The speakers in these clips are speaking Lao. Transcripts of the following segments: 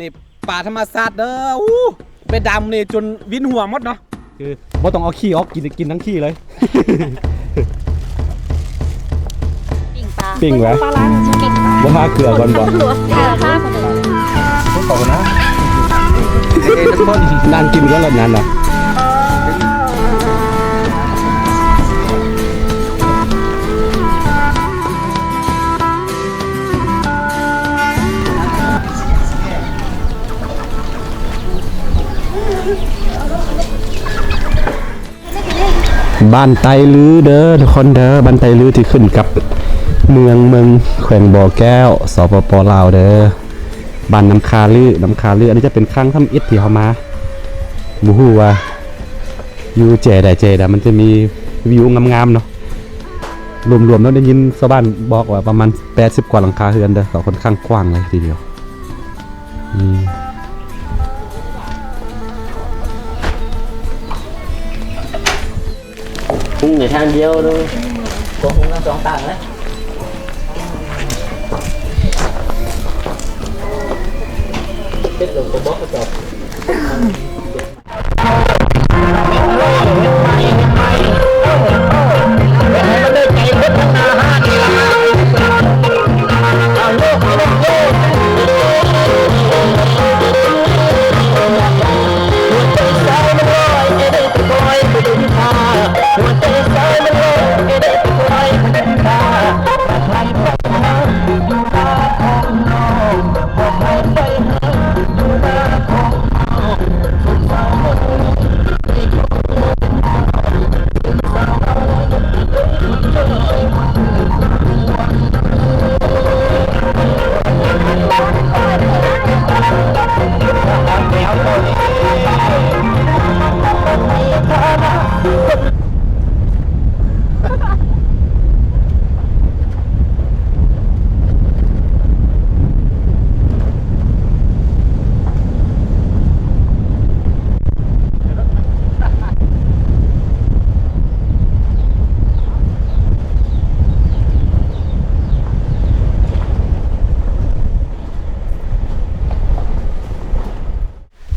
ນີ້ປາທຳມະຊາດເດີ. ອູ້ ໄປດຳນີ້ຈົນວິນຫົວໝົດເນາະ. ຄືບໍ່ຕ້ອງເອົາຂີ້ອອກ ກິນ ກິນທັງຂີ້ເລີຍ. ປີ້ງປາ ປີ້ງຫວະ? ປາລາວນີ້ຊິປີ້ງປາ ບໍ່ທາເກືອກ່ອນບໍ່? ເອີ ທາ ນາງກິນກ່ອນລະນັ້ນນະ. ບ້ານໄຕ້ລືເດີທຸກຄົນເດີ ບ້ານໄຕ້ລືທີ່ຂຶ້ນກັບເມືອງ ເມືອງ ແຂວງບໍ່ແກ້ວ ສປປ ລາວເດີ. ບ້ານນ້ຳຄາລື ນ້ຳຄາລື ອັນນີ້ຈະເປັນຄັ້ງທຳອິດທີ່ເຮົາມາ ບໍ່ຮູ້ວ່າຢູ່ແຈໃດແຈໃດ ມັນຈະມີວິວງາມໆເນາະ. ລວມໆແລ້ວໄດ້ຍິນຊາວບ້ານບອກວ່າປະມານແປດສິບກວ່າຫຼັງຄາເຮືອນເດີ ກໍຄ່ອນຂ້າງກວ້າງເລີຍທີດຽວ. ອືມ ຫຸງໃນທາງດຽວເນາະ ບໍ່ຫຸງທັງສອງຕາງນະ. ເຮັດລົງກະບອກກະຈອກ.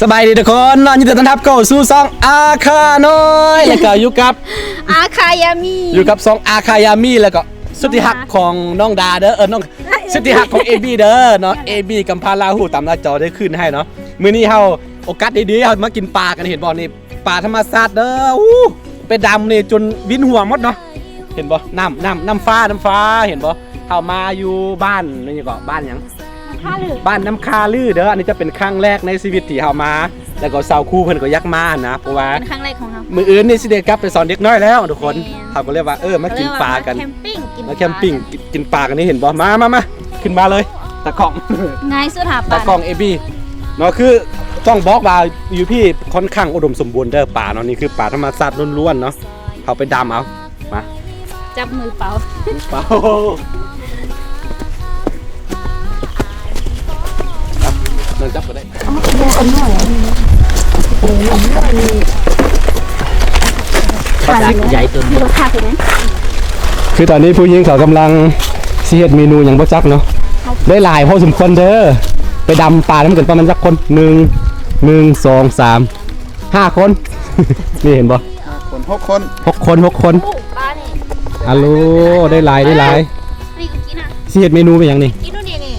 ສະບາຍດີທຸກຄົນເນາະ ຍິນດີຕ້ອນຮັບເຂົ້າສູ່ຊ່ອງອາຄານ້ອຍ ແລ້ວກໍຢູ່ກັບອາຄາຍາມີ ຢູ່ກັບຊ່ອງອາຄາຍາມີ ແລ້ວກໍສຸດທີ່ຮັກຂອງນ້ອງດາເດີ ເອີ ນ້ອງ ສຸດທີ່ຮັກຂອງເອບີເດີເນາະ ເອບີກຳພ້າລາຫູຕາມໜ້າຈໍໄດ້ຂຶ້ນໃຫ້ເນາະ. ມື້ນີ້ເຮົາໂອກາດດີໆ ເຮົາມາກິນປາກັນ ເຫັນບໍ່ນີ້ ປາທຳມະຊາດເດີ ອູ້ ໄປດຳນີ້ຈົນວິນຫົວໝົດເນາະ. ເຫັນບໍ່ ນ້ຳ ນ້ຳ ນ້ຳຟ້າ ນ້ຳຟ້າ ເຫັນບໍ່? ເຮົາມາຢູ່ບ້ານ ນີ້ກໍ ບ້ານຫຍັງ? ນ້ຳຄາລື ບ້ານນ້ຳຄາລືເດີ. ອັນນີ້ຈະເປັນຄັ້ງແລກໃນຊີວິດທີ່ເຮົາມາ ແລ້ວກໍສາວຄູເພິ່ນກໍຢາກມານະ ເພາະວ່າເປັນຄັ້ງແລກຂອງເຮົາ. ມື້ອື່ນນີ້ຊິໄດ້ກັບໄປສອນເດັກນ້ອຍແລ້ວທຸກຄົນ. ແມ່ນ ເຮົາກໍເລີຍວ່າ ເອີ ມາກິນປາກັນ ເອີ້ນວ່າມາແຄມປິງ ມາແຄມປິງ ກິນປາກັນນີ້ ເຫັນບໍ່? ມາ ມາ ມາ ຂຶ້ນມາເລີຍ ຕາກ້ອງ ງ່າຍສຸດຫາປາ ຕາກ້ອງເອບີເນາະ. ຄືຕ້ອງບອກວ່າຢູ່ພີ້ຄ່ອນຂ້າງອຸດົມສົມບູນເດີ ປາເນາະ. ນີ້ຄືປາທຳມະຊາດລ້ວນໆເນາະ ເຮົາໄປດຳເອົາ. ມາ ຈັບມືເປົ່າ ເປົ່າ ເອົາ ຈັບກໍໄດ້. ປາຊິກໃຫຍ່ຕົວນີ້ ຄືຕອນນີ້ຜູ້ຍິງເຂົາກຳລັງຊິເຮັດເມນູຫຍັງບໍ່ຈັກເນາະ. ໄດ້ຫຼາຍພໍສົມຄວນເດີ ໄປດຳປານຳກັນປະມານຈັກຄົນ? ໜຶ່ງ ໜຶ່ງ ສອງ ສາມ ຫ້າຄົນ ນີ້ເຫັນບໍ່? ຫ້າຄົນ ຫົກຄົນ ຫົກຄົນ ຫົກຄົນ. ໂອ້ ປານີ້ ອາໂລ ໄດ້ຫຼາຍ ໄດ້ຫຼາຍ. ນີ້ກິນນະ ຊິເຮັດເມນູເປັນຫຍັງນີ້? ກິນດູນີ້ ນີ້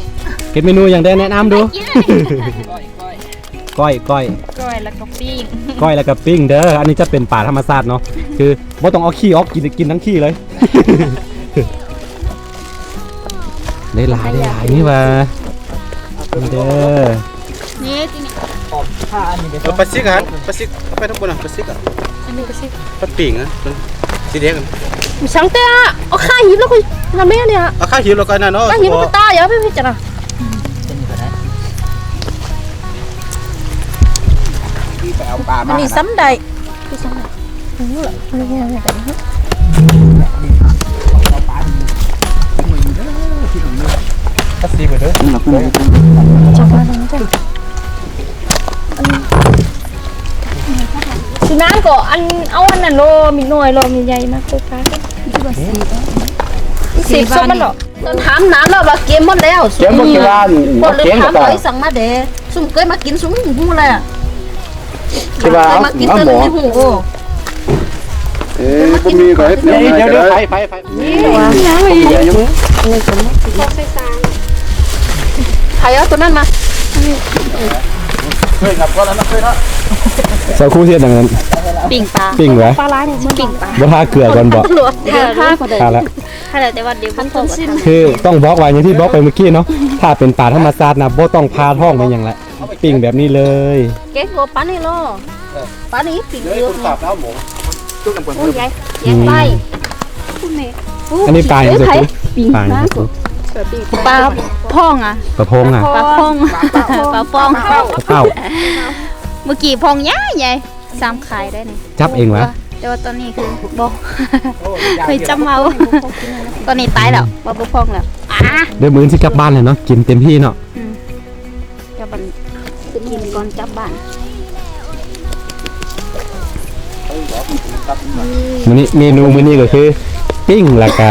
ເຮັດເມນູຫຍັງແດ່ ແນະນຳດູ. ກ້ອຍ ກ້ອຍ ກ້ອຍ ກ້ອຍ ແລ້ວກໍປີ້ງ ກ້ອຍແລ້ວກໍປີ້ງເດີ. ອັນນີ້ຈະເປັນປາທຳມະຊາດເນາະ ຄືບໍ່ຕ້ອງເອົາຂີ້ອອກ ກິນ ກິນທັງຂີ້ເລີຍ. ໄດ້ຫຼາຍ ໄດ້ຫຼາຍນີ້ຫວ່າ ນີ້ເດີ ນີ້ ນີ້ ເອີ ປາຊິກຫັ້ນ ປາຊິກ ໄປທາງພຸ້ນນະ ປາຊິກອະ ອັນນີ້ປາຊິກ ປາປີ້ງອະ ມັນສີແດງອະ ມີສັງແຕ່ອະ ເອົາຂາຫີບແລ້ວກໍນັ້ນແມ່ນີ້ອະ ເອົາຂາຫີບແລ້ວກໍນັ້ນເນາະ ຂາຫີບແລ້ວກໍຕາຍອະ ໄປພິຈາລະນາ ໄປເອົາປາມາ ອັນນີ້ຊ້ຳໄດ້ ຊິນາງກໍອັນເອົາອັນນັ້ນໂລ ມີໜ່ວຍໂລ ມີໃຫຍ່ມາໂຄກາ ສິບສົບມັນເນາະ. ເພິ່ນຖາມນານແລ້ວວ່າເກມໝົດແລ້ວ. ເກມໝົດ ທີ່ວ່າບໍ່ເກມກໍຕາຍ. ສັ່ງມາເດ້ ຊຸມເຄີຍມາກິນຊຸມຮູ້ແລ້ວ. ທີ່ວ່າເຄີຍມາກິນ ເອົາ ເທື່ອໜຶ່ງ ໝໍ ໄມ່ຮູ້. ໂອ້ ເອີ ບໍ່ມີກໍເຮັດແນວໃໝ່ກໍໄດ້. ໄປ ໄປ ໄປ ນີ້ ໃຜເອົາຕົວນັ້ນມາ? ເຄີຍນັບກ່ອນແລ້ວນະ ເຄີຍເນາະ. ສາວຄູເຮັດຫຍັງນັ້ນ? ປີ້ງປາ. ປີ້ງຫວາ? ປາຫຼາຍນີ້ ປີ້ງປາ. ບໍ່ທາເກືອກ່ອນບໍ? ເອີ ທາກ່ອນ. ທາແລ້ວ. ທາແລ້ວ ແຕ່ວ່າດຽວບໍ່ພໍ. ຄືຕ້ອງບອກວ່າ ຢ່າງທີ່ບອກໄປເມື່ອກີ້ເນາະ ຖ້າເປັນປາທຳມະຊາດນະ ບໍ່ຕ້ອງຜ່າທ້ອງແມ່ນຫຍັງລະ ປີ້ງແບບນີ້ເລີຍ. ເກັບຫົວປານີ້ເນາະ. ເອີ ປານີ້ປີ້ງຢູ່. ໂອ້ຍ ໃຫຍ່ ໃຫຍ່ໄປ. ອັນນີ້ປາຫຍັງ? ປາຫຍັງ? ປາພອງອະ. ປາພອງອະ. ປາພອງ ປາພອງ ປາເປົ້າ. ເມື່ອກີ້ພອງໃຫຍ່ໆ ຊ້ຳຂາຍໄດ້ນີ້. ຈັບເອງຫວາ? ແຕ່ວ່າຕອນນີ້ຄືບໍ່ ເຄີຍຈັບເອົາ. ຕອນນີ້ຕາຍແລ້ວ ວ່າບໍ່ພອງແລ້ວ. ອ່າ ດຽວມື້ອື່ນຊິກັບບ້ານແລ້ວເນາະ ກິນເຕັມທີ່ເນາະ. ອືມ ກັບບ້ານ ກິນກ່ອນກັບບ້ານ. ມື້ນີ້ ເມນູມື້ນີ້ກໍຄື ປີ້ງ ແລ້ວກະ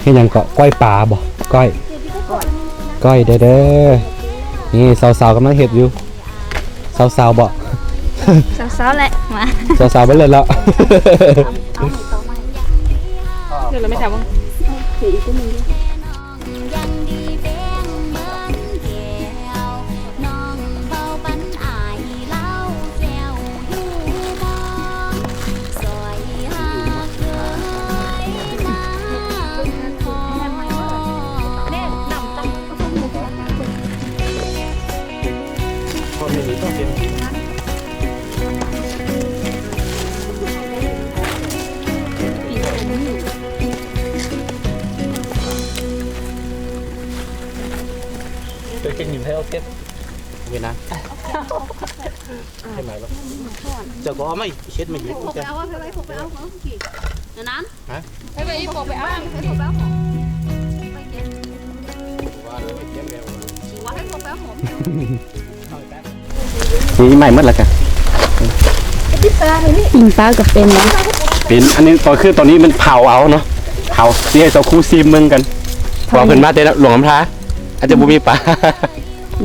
ເຮັດຫຍັງເກາະ? ກ້ອຍປາບໍ? ກ້ອຍ ກ້ອຍເດີ. ນີ້ສາວໆກຳລັງເຮັດຢູ່. ສາວໆບໍ? ສາວໆແຫຼະ ມາ ສາວໆເບິດເລີຍເນາະ. ເດີ ແມ່ຖາມເບິ່ງ. ເປັນຢູ່ແຖວເກັບເວນາ ເຮັດໃໝ່ແລ້ວ. ເຈົ້າກໍເອົາມາເຮັດໃໝ່ອີກ. ນັ້ນ ຮະ? ນີ້ໃໝ່ໝົດແລ້ວກະ ປີ້ງປາກໍເປັນເນາະ. ເປັນ ອັນນີ້ກໍຄືຕອນນີ້ມັນເຜົາເອົາເນາະ ເຜົາ. ຊິໃຫ້ສາວຄູຊີມເບິ່ງກັນ ເຜົາ ວ່າເພິ່ນມາແຕ່ຫຼວງນ້ຳທາ ອາດຈະບໍ່ມີປາ.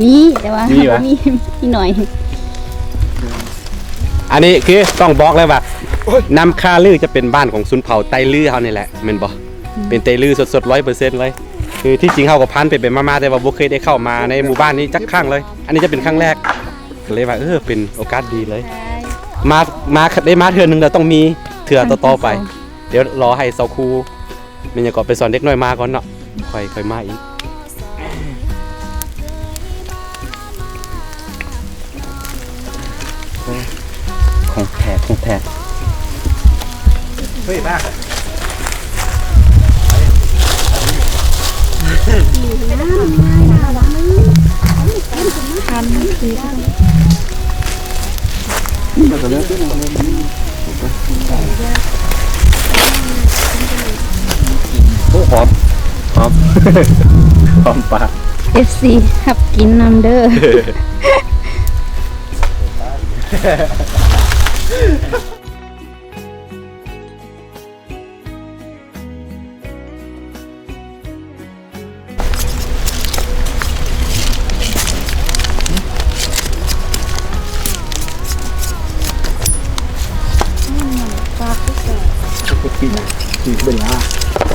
ມີ ແຕ່ວ່າ ມີຫວາ? ມີ ມີໜ້ອຍ. ອັນນີ້ຄືຕ້ອງບອກເລີຍວ່າ ໂອ້ຍ ນ້ຳຄາລືຈະເປັນບ້ານຂອງຊົນເຜົ່າໄຕລືເຮົານີ້ແຫຼະ ແມ່ນບໍ່? ອືມ ເປັນໄຕລືສົດໆ ຮ້ອຍເປີເຊັນເລີຍ. ຄືທີ່ຈິງເຮົາກໍຜ່ານໄປໆມາໆ ແຕ່ວ່າບໍ່ເຄີຍໄດ້ເຂົ້າມາໃນໝູ່ບ້ານນີ້ຈັກຄັ້ງເລີຍ. ອັນນີ້ຈະເປັນຄັ້ງແລກ ກໍເລີຍວ່າ ເອີ ເປັນໂອກາດດີເລີຍ. ມາ ມາ ໄດ້ມາເທື່ອໜຶ່ງແລ້ວ ຕ້ອງມີເທື່ອຕໍ່ໆໄປ. ດຽວລໍໃຫ້ສາວຄູ ແມ່ນຫຍັງກໍໄປສອນເດັກນ້ອຍມາກ່ອນເນາະ ຄ່ອຍ ຄ່ອຍມາອີກ. ຂອງແທ້ ຂອງແທ້. ເຮີ້ຍ ມາ ຄັນ ໂອ້ ຫອມ ຫອມ ຫອມປາ. ເອັຟຊີ ຮັບກິນນຳເດີ. ປາຄືກັນ ຄືເບິ່ງອ່ະ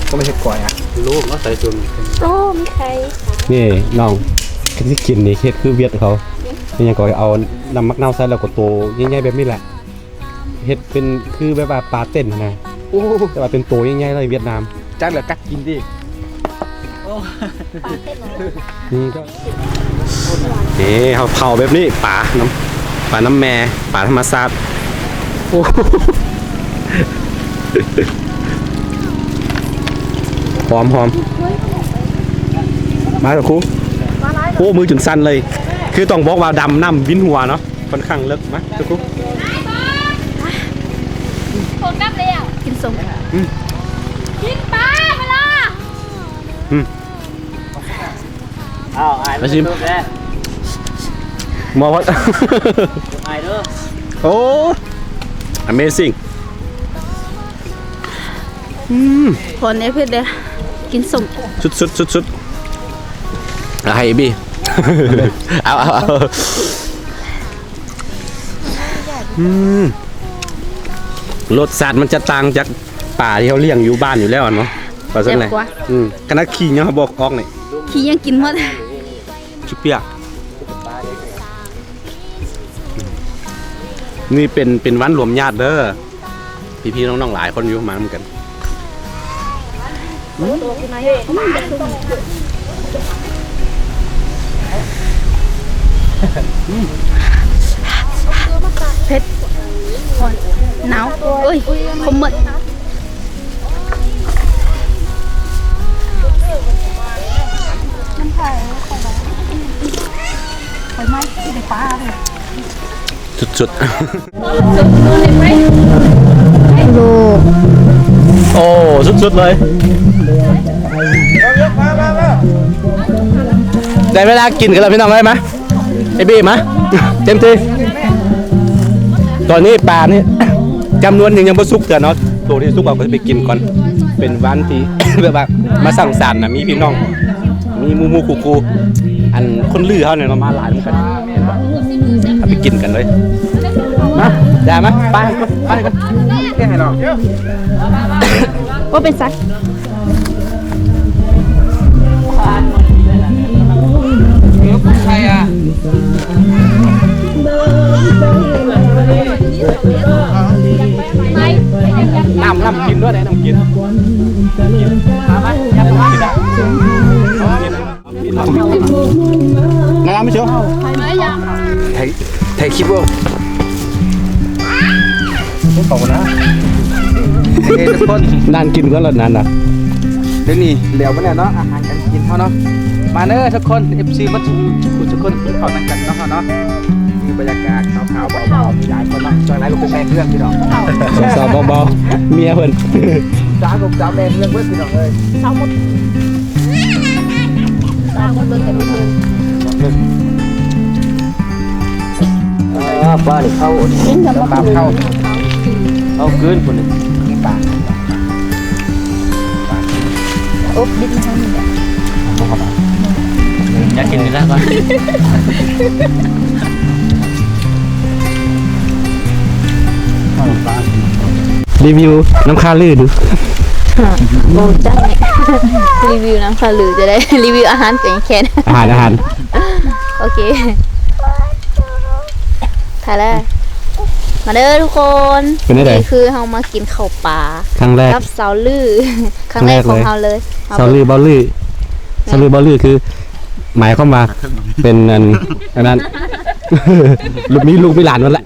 ກໍໄມ່ເຮັດກ້ອຍອ່ະ ໂລມາໃສ່ຈົນ ໂອ້ ມີໄຂ່. ນີ້ນ້ອງ ຄັນຊິກິນນີ້ເຮັດຄືຫວຽດເຂົາ ອີຫຍັງກໍເອົານ້ຳໝາກນາວໃສ່ ແລ້ວກໍໂຕໃຫຍ່ໆແບບນີ້ແຫຼະ. ເຮັດເປັນຄືແບບວ່າປາເຕັ້ນຫັ້ນນະ. ໂອ້ ແຕ່ວ່າເປັນໂຕໃຫຍ່ໆເລີຍ ຫວຽດນາມ. ຈັກແລ້ວກັດກິນຕິ. ໂອ້ ນີ້ກໍ ນີ້ເຮົາເຜົາແບບນີ້ ປານ້ຳ ປານ້ຳແມ່ ປາທຳມະຊາດ. ໂອ້ ຫອມໆ ມາເດີຄູ. ໂອ້ ມືຈົນສັ່ນເລີຍ ຄືຕ້ອງບອກວ່າດຳນ້ຳວິນຫົວເນາະ. ຂ້ອນຂ້າງເລິກ. ມາ ທຸກຄົນ ໂຄນກັບແລ້ວ ກິນສົ້ມ ອືມ ກິນປາເວລາ ອືມ ອ້າວ ອ້າຍ ມາຊິມ ມາວັດ ອ້າຍເດີ ໂອ້ ອາເມຊິງ ອືມ ຄົນນີ້ຜິດເດ້. ກິນສົ້ມ ສຸດໆໆໆ ເອົາໃຫ້ເອບີ ເອົາໆໆ ອືມ ລົດຊາດມັນຈະຕ່າງຈາກປາທີ່ເຮົາລ້ຽງຢູ່ບ້ານຢູ່ແລ້ວຫັ້ນເນາະ ວ່າຊັ້ນແຫຼະ ແຊບກວ່າ ອືມ ຂະໜາດຂີ້ຍັງເຮົາບໍ່ອອກນີ້ ຂີ້ຍັງກິນໝົດ ຂີ້ປຽກ. ນີ້ເປັນ ເປັນວັນລວມຍາດເດີ ພີ່ໆນ້ອງໆຫຼາຍຄົນຢູ່ມານຳກັນ. ເຜັດ ຮ້ອນ ໜາວ ໂອ້ຍ ຄົມໝົດ. ສຸດໆ ໂອ້ ສຸດໆເລີຍ ໄດ້ເວລາກິນກັນແລ້ວພີ່ນ້ອງເອີຍ ມາ ເອບີ ມາ ເຕັມທີ່. ຕອນນີ້ປານີ້ຈຳນວນໜຶ່ງຍັງບໍ່ສຸກເທື່ອເນາະ ໂຕທີ່ສຸກເຮົາກໍຊິໄປກິນກ່ອນ. ເປັນວັນທີ່ ແບບວ່າມາສັງສັນນະ ມີພີ່ນ້ອງ ມີໝູ່ໆຄູ່ໆ ອັນຄົນລືເຮົານີ້ເນາະ ມາຫຼາຍນຳກັນ ເຮົາໄປກິນກັນເລີຍ ມາ ຢ່າມາ ໄປ ໄປ ໄປ ບໍ່ເປັນສັດ. ນ້ຳ ນ້ຳກິນດ້ວຍ ໄດ້ນ້ຳກິນ ນ້ຳກິນ ນ້ຳກິນ. ນາຍາມໄປເຊີ ຖ່າຍ ຖ່າຍຄລິບບໍ່ ເອົານະ ເອີ ທຸກຄົນ ນານກິນກ່ອນລະນັ້ນນະ ດຽວນີ້ແລ້ວມາແລ້ວເນາະ ອາຫານການກິນເຮົາເນາະ ມາເດີທຸກຄົນ ເອັຟຊີ ໝົດທຸກຜູ້ທຸກຄົນ ກິນເຂົ້ານຳກັນເນາະເຮົາເນາະ. ມີບັນຍາກາດຂາວໆ ເບົາໆ ມີຫຼາຍຄົນເນາະ ສ່ວນຫຼາຍກໍເປັນແມ່ເຮືອນພີ່ນ້ອງ ສາວເບົາໆ ເມຍເພິ່ນ ສາວໜຸ່ມສາວແມ່ເຮືອນເບິດພີ່ນ້ອງເອີຍ ສາວໝົດ. ເອີ ປ້ານີ້ເຂົ້າ ເຂົ້າ ເຂົ້າຄືນພຸ້ນນີ້ ປາກ ໂອ້ ບິດມາທາງນີ້ແຫຼະ ບໍ່ເຂົ້າໄປ ຢາກກິນນີ້ລະກ່ອນ. ຣີວິວນ້ຳຄາລືດູ ບໍ່ຮູ້ຈັກແຫຼະ ຣີວິວນ້ຳຄາລືຈະໄດ້ ຣີວິວອາຫານເປັນແຄ່ ອາຫານ ອາຫານ ໂອເຄ ຖ່າຍແລ້ວ ມາເດີທຸກຄົນ ເປັນຈັ່ງໃດ? ນີ້ຄືເຮົາມາກິນເຂົ້າປາ ຄັ້ງແລກ ກັບສາວລື ຄັ້ງແລກຂອງເຮົາເລີຍ ສາວລື ເບົາລື ສາວລື ເບົາລື ຄື ໝາຍຄວາມວ່າ ເປັນອັນ ອັນນັ້ນ ລູກມີລູກມີຫຼານໝົດແຫຼະ.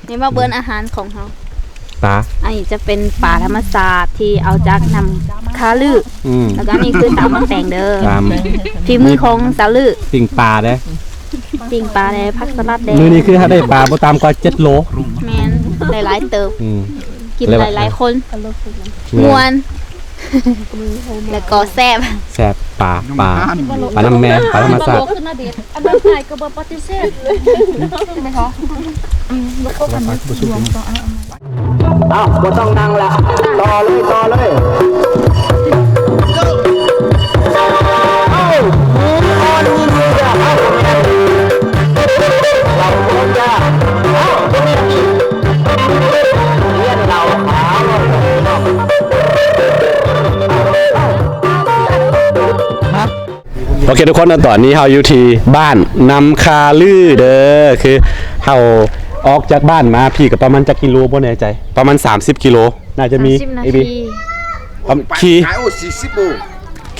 ນີ້ມາເບິ່ງອາຫານຂອງເຮົາ ປາ ອັນນີ້ຈະເປັນປາທຳມະຊາດທີ່ເອົາຈາກນ້ຳຄາລື ອືມ ແລ້ວກໍອັນນີ້ຄືຕຳໝາກແຕງເດີ ຕຳ ຝີມືຂອງສາວລື ປີ້ງປາເດ້ ປີ້ງປາເດ້ ຜັກສະຫຼັດເດ້ ມື້ນີ້ຄືເຮົາໄດ້ປາບໍ່ຕ່ຳກວ່າເຈັດໂລ ແມ່ນ ໄດ້ຫຼາຍເຕີບ ອືມ ກິນຫຼາຍໆຄົນ ແມ່ນ ມ່ວນ ແລ້ວກໍແຊບ ແຊບ ປາ ປາ ປານ້ຳແມ່ ປາທຳມະຊາດ ອັນນັ້ນໃຜກໍບໍ່ປະຕິເສດ ແມ່ນບໍ່? ອືມ ແລ້ວກໍອັນນີ້ລວມຕໍ່ ເອົາ ບໍ່ຕ້ອງນັ່ງລະ ຕໍ່ເລີຍ ຕໍ່ເລີຍ ເອົ້າ ມີອອນມີເດີ ເອົ້າ ເອົ້າ ລຽນເຫຼົ້າຂາວ ໂອເຄທຸກຄົນ ຕອນນີ້ເຮົາຢູ່ທີ່ບ້ານນ້ຳຄາລືເດີ ຄືເຮົາອອກຈາກບ້ານມາ ພີ້ກໍປະມານຈັກກິໂລບໍ່ແນ່ໃຈ ປະມານສາມສິບກິໂລ ໜ້າຈະມີ ສາມສິບນາທີ ເອບີ ປະມານ ຂີ່ ໂອ້ ສີ່ສິບໂລ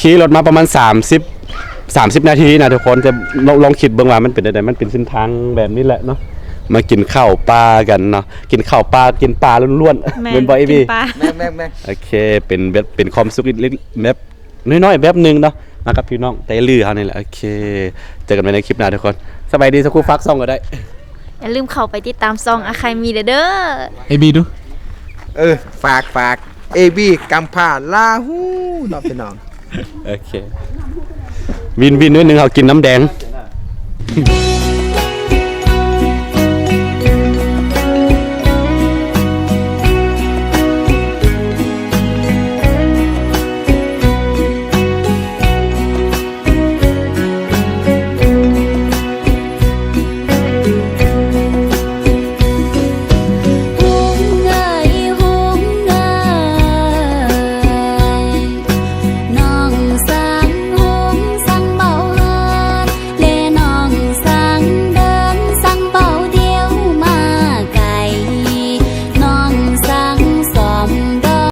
ຂີ່ລົດມາປະມານສາມສິບ ສາມສິບນາທີນະທຸກຄົນ ຈະລອງ ລອງຄິດເບິ່ງວ່າມັນເປັນຈັ່ງໃດ ມັນເປັນເສັ້ນທາງແບບນີ້ແຫຼະເນາະ ມາກິນເຂົ້າປ່າກັນເນາະ ກິນເຂົ້າປ່າ ກິນປາລ້ວນໆ ແມ່ນ ແມ່ນບໍ່ ເອບີ ກິນປາ ແມ່ນໆໆ ໂອເຄ ເປັນແບບ ເປັນຄວາມສຸກເລັກໆ ແບບ ນ້ອຍໆແບບໜຶ່ງເນາະ ມາກັບພີ່ນ້ອງໄຕລືເຮົານີ້ແຫຼະ ໂອເຄ ເຈີກັນໃໝ່ໃນຄລິບໜ້າທຸກຄົນ ສະບາຍດີ ສັກຄູ່ຝາກຊ່ອງກໍໄດ້ ຢ່າລືມເຂົ້າໄປຕິດຕາມຊ່ອງອາໄຄມີເດີ ເອບີດູ ເອີ ຝາກ ຝາກ ເອບີ ກຳພ້າລາຫູເນາະພີ່ນ້ອງ ໂອເຄ ວິນໆໜ້ອຍໜຶ່ງ ເຮົາກິນນ້ຳແດງ ເ